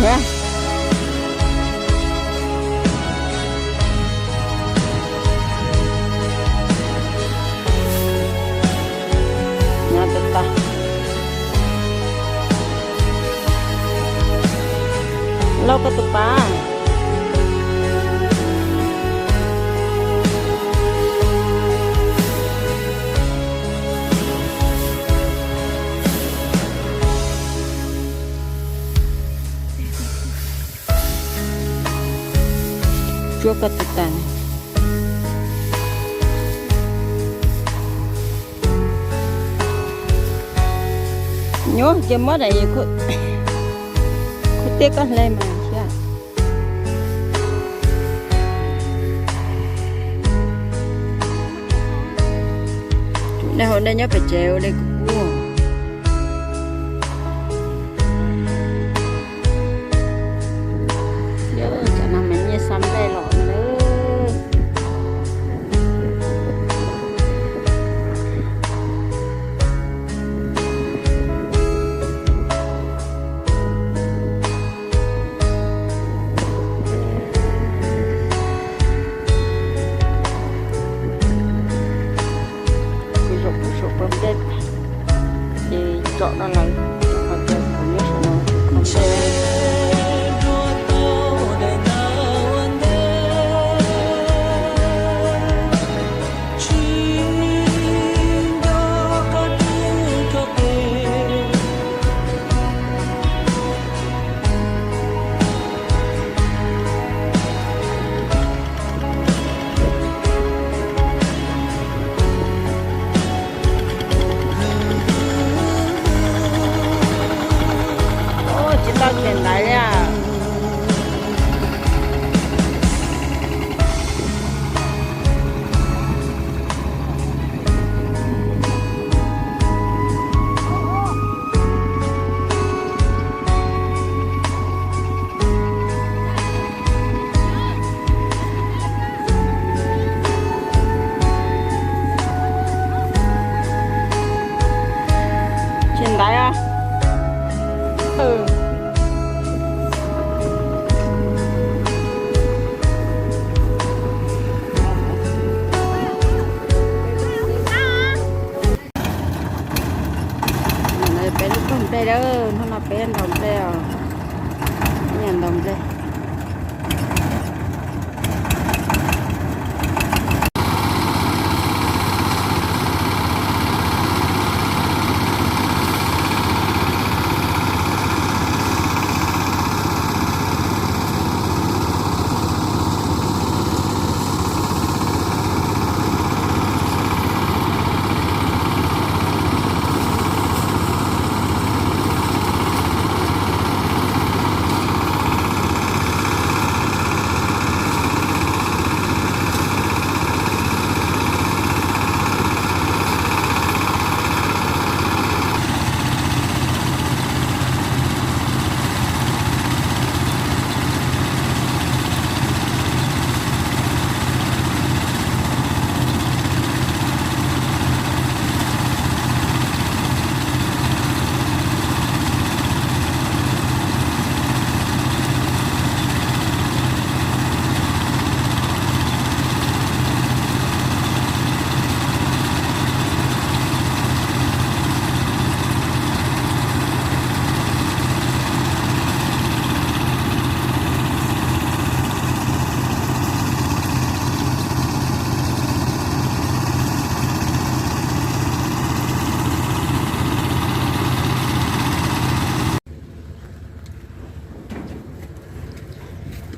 Nyob tos tos. Lauj, koj tus pas. Tsuab koj tus tas. Nyuaj ces muab daim khub teb koj hle mas thiab. Tus nej hauv nej nyob pem tsev ua li kuv kuj. Cov no mas nyiaj xab nplej los na. Kuv zaum kuv saum pawg nplej ces tsom no lawm, qhov tias kuv nyob saum no kuv kho nplej. Tsis tau khiav ntaiv li. Tsis ntaiv os. Peb lub koj nplej lawm, hnub no peb ntaus nplej os. Nyiam ntaus nplej.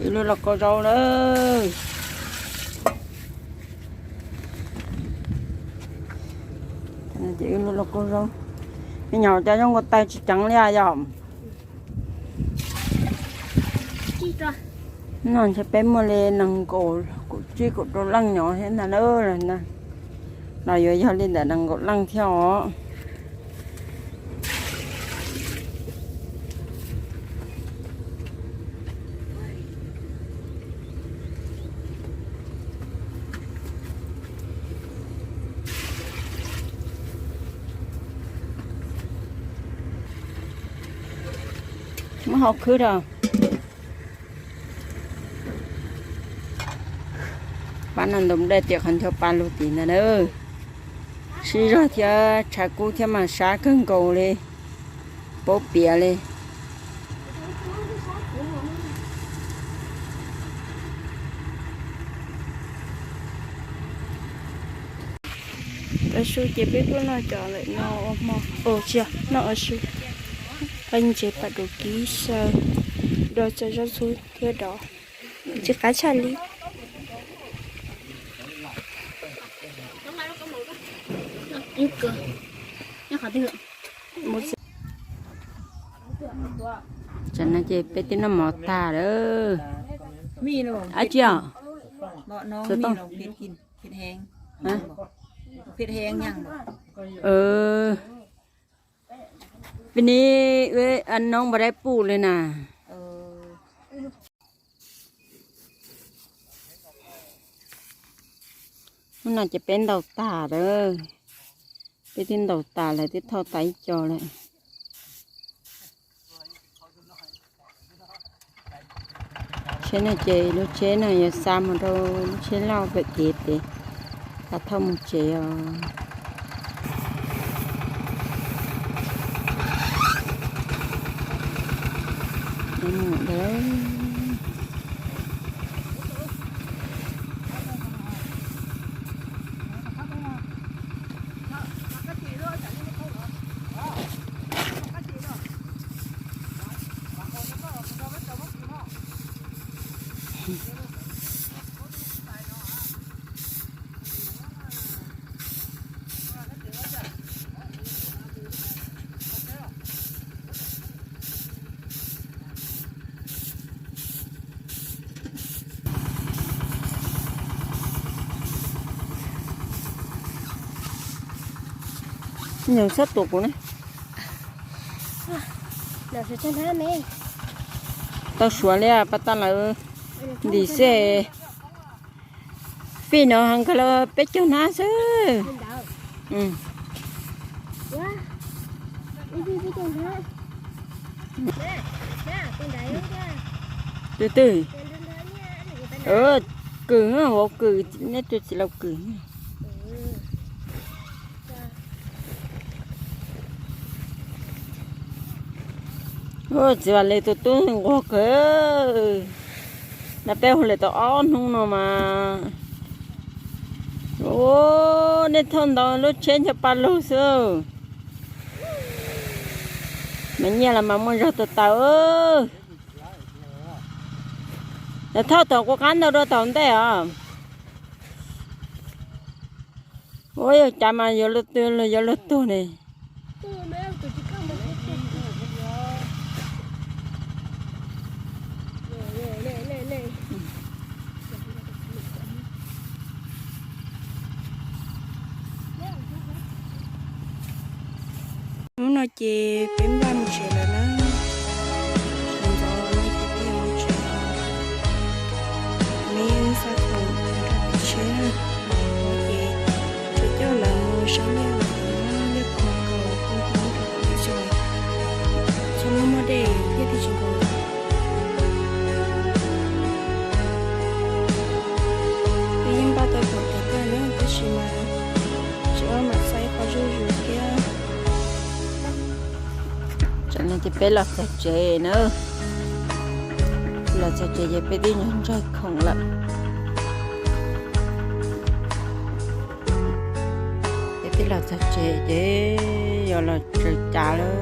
Ib lub lauj kaub zaub na. Ces ib lub lauj kaub zaub. Me nyuam cov zoo nkaus taw tsis ceev li yom. No ntshe peb muaj li nees nkaum, kaum tsib kaum rau leej nyob thiab ntag na. No yuav yog li ntawm nees nkaum leej thiab os. Muab hau khwb rau. Noj ntoo dej tias qhov ncho pa lug tim ntawd na. Sib zog thiab tshav kub thiab mas sab kawg nkaus li, paub piav li. Tav su ces peb kuj noj cov lawm no ua hmo, ua tsia noj ua su. Qee ntsev pas dua kib xyaw, do txog zaub txhub thiab dov, tsis qab tshaj li. Tsam no ces peb twb noj mov tag lawm. Ab tsi os. Peb ni, noob npua dai puj li na. Hnub no ces peb ntaus tas lawm, peb twb ntaus tas lawm, twb thauj tas ib co lawm. Tsheb no ces lub tsheb no yuav xa mus rau lub tsheb loj pem kev pem, tas thauj mus tsev os. Nws sab tuav kuv ne. Tau suav li pas tas lawm, ntim xej. Fij no nkag los peb caug hnab xwb. Twb twg, kws, vauv kws, neb tus txiv laus kws. Txiv Vam Lis tus tub nquag kawg, nrog peb ua lawm tau ob hnub no mas. Ua, nej thauj ntau lub tsheb ncho pa lug xwb. Mas nyiaj los mas muaj zog tau tau. Thauj tom kuv qab ntau dua tom ntej os. Ua yog cas mas yuav luag twg los yuav luag tuag ne. Hnub no ces peb npaj mus tsev lawm na. Sawv ntxov no ces peb yuav mus tsev os. Neb xa khoom rau peb tsheb na. Ces tseem coj lawv mus saib liaj, liaj qhov kaus phooj ywg rau peb tso. Txhua hnub muaj dej thiab tib si nkaus. Peb yeej npaj tau khoom tag tag na, tab sis mas tsis ob mam xa ib qho zuj zus thiab. Tam no ces peb los txog tsev na. Los txog tsev ces peb twb ntsawg khoom lawm. Peb twb los txog tsev ces yog los tsaws cav lawm.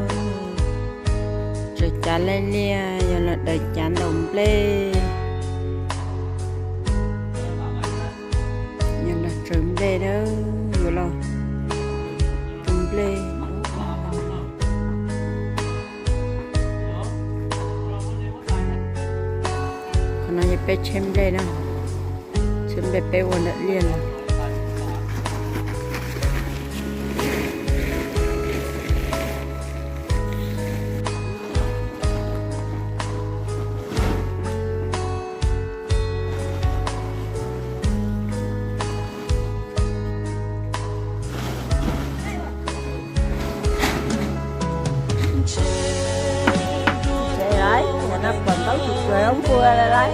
Tsaws cav laij liaj, yog los daws cav ntaus nplej. Yog los tsaws nplej na, yuav los tus nplej. Qhov no yog peb tsheb nplej na, tsheb nplej peb ua ntawm liaj los. Tsev lawm, no pom ntaub tsis tsuag npua lawm lauj.